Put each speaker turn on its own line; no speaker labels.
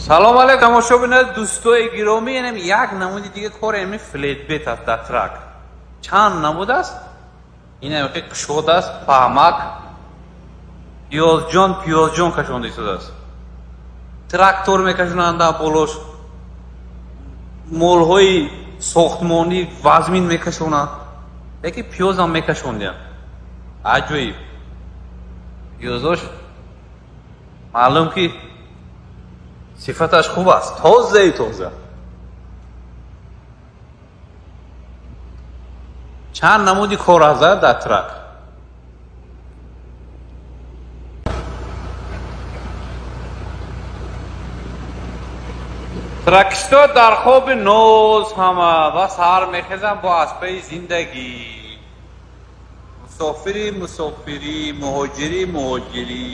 Салом алейкум, тамошобинон, дӯстои гиромӣ. Инам як намуди дига кор, ами flatbed аст дар трак. Чанд намуд аст? Инам ки кушод аст, паҳмак. Пиёзҷон, пиёзҷон кашонда истодааст. Трактор мекашонанд дар болош. Молҳои сохтмонӣ вазмин мекашонанд. Лекин пиёзам мекашондиям. Аҷоиб. Пиёзош маълум ки сифаташ хуб аст, тозаи тоза. Чанд намуди кор аст дар трак. Тракисто дар хоби ноз ҳама ва саҳар мехезанд бо аспаи зиндагӣ. Мусофири мусофирӣ, муҳоҷири муҳоҷирӣ.